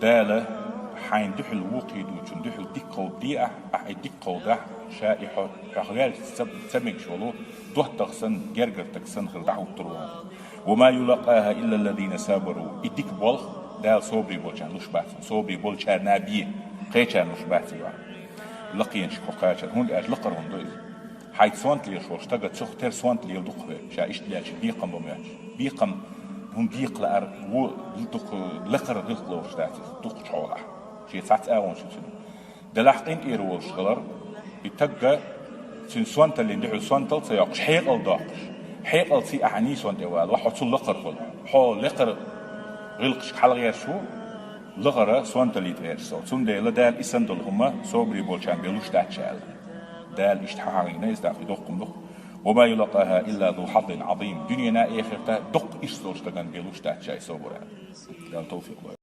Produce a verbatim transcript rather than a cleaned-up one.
Дала хьайна дуьхьал вукхийдучун дуьхьал дика кховдде ахь, ахь и дика кховдахь, ша и хьо, хьох ваьлча ца, ца мегаш волу, доттагӀа санна, гергара стаг санна хир дӀахӀуттур ву хьуна. «وما يلقاها إلا الذين صبروا». И дика болх Дала собаре болчарна луш бац, собаре болчарна бен, кхечарна луш бац и. Лакхенашка хьо кхачар, хӀунда аьлча лакхара хӀума ду иза. Хьайца сонта лелаш волчу стага цух тера сонта лела ду-кх хьо, ша иштта лелча бекхам бан моьттуш. Бекхам, хӀума декхалаар, ву, дукха лакхара гӀиллакх лоруш дац иза дукхачу хьолахь. Шен цхьацца агӀонаш ю цуьнан. Делахь къинтӀера волуш хилар, и стагга цуьнан сонталлин дуьхьал сонталла ца йоккхуш, хьекъал доккхуш, хьекъалций ахьа нийсонна тӀе вала, ва хьо цул лакхара хуьлу. Хьо лакхара гӀиллакхашка хьалагӀерташ ву, лахара сонталлита гӀерташ со. Цундела Дала и санна долу хӀума собаре болчарна бен луш дац ша аьлла. Дала иштта хьан хьагӀийна иза, тӀаккха и доккха хӀума ду-кх. «وما يلقاها إلا ذو حظ عظيم». Дуьненан, эхартан доккха ирс долчу стагана бен луш дац ша и собар аьлла. Дала тавфикъ лойла.